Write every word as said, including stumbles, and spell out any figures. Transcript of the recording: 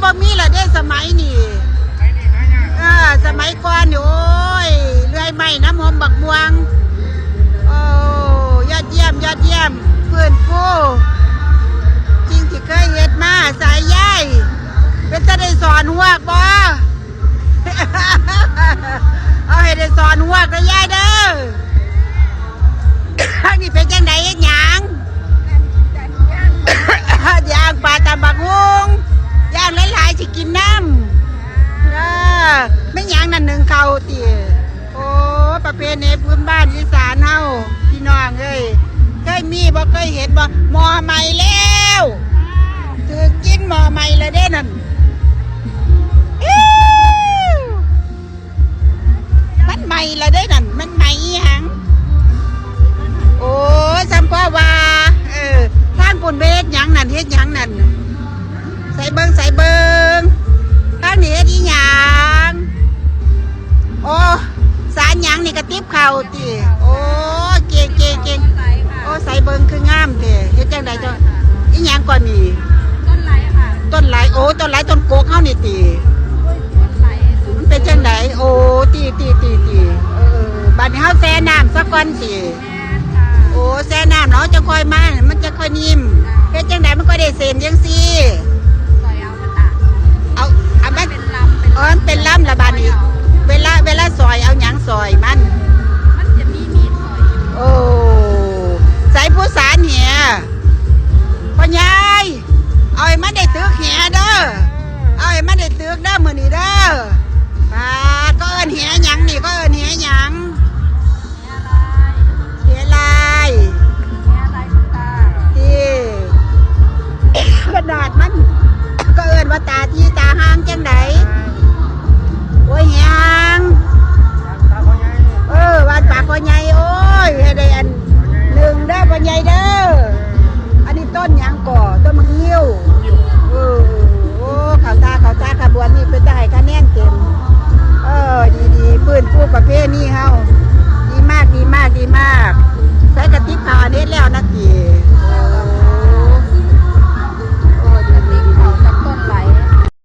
บ่มีละเด้สมัยนี้ เออ สมัยก่อนนี่ โอ้ย เลื่อยไม้น้ำหอมบักม่วง โอ้ ยอดเยี่ยม ยอดเยี่ยม ฟื้นฟู สิ่งที่เคยเฮ็ดมา สายใย เป็นตาได้สอนฮวกบ่ เอาให้ได้สอนฮวกเด้อยายเด้อ นี่เป็นจังได๋เฮ็ดหยัง ย่างปลาตำบักหุ่ง ย่างหลายๆ สิกินนำ เออ แม่นหยังนั่น นึ่งข้าวติ โอ้ ประเพณีพื้นบ้านอีสานเฮา พี่น้องเอ้ย เคยมีบ่ เคยเห็นบ่ หม้อใหม่แล้ว ถือกินหม้อใหม่แล้วเด้นั่น อิ๊ว มันใหม่ละเด้นั่น มันใหม่อีหยัง โอ้ย ซ้ำพ่อว่า เออ ทางคุณไปเฮ็ดหยังนั่น เฮ็ดหยังนั่น ใส่เบิ่ง ใส่เบิ่ง ทางนี้เฮ็ดอีหยัง โอ้ สารหยังนี่กระติบเข่าติ โอ้ เก่ง เก่ง เก่ง โอ้ ใส่เบิ่งคืองามแท้ เฮ็ดจังใด๋เจ้า อีหยังก่อนนี่ ต้นไลค่ะ ต้นไล โอ้ ต้นไล ต้นกกเฮานี่ติ ต้นไล มันเป็นจังใด๋ โอ้ ติ ติ ติ ติ เออ บัดนี้เฮาแช่น้ำซะก่อนติ แช่ค่ะ โอ้ แช่น้ำแล้วเฮาจะค่อยมา มันจะค่อยนิ่ม เฮ็ดจังใด๋มันก็ได้เส้นจังซี่ สอยเอามาตาก เอา เอามัน เป็นลำ เป็นลำ เออ มันเป็นลำละบัดนี้ เวลา เวลาสอยเอาหยังสอยมัน มันจะมีมีดสอยอยู่ โอ้ ใส่ผู้สานแห พ่อใหญ่ เอาให้มันได้ตึกแหเด้อ เอาให้มันได้ตึกเด้อมื้อนี้เด้อ ปาด ก็เอิ้นแหหยังนี่ ก็เอิ้นแหหยัง แหลาย แหลาย แหลายตา ที่ ขนาดมัน ก็เอิ้นว่าตาที่ตาห่างจังใด โอ้ย แหง เออ บ้านปากพ่อใหญ่ โอ้ย ให้ได้อันหนึ่งเด้อ พ่อใหญ่เด้อ อันนี้ต้นหยังก่อ ต้นมะงิ้ว เออ โอ้ เขาตา เขาตา ขบวนนี้เป็นตาให้คะแนนเต็ม เออ ดีๆ ฟื้นฟูประเพณีเฮา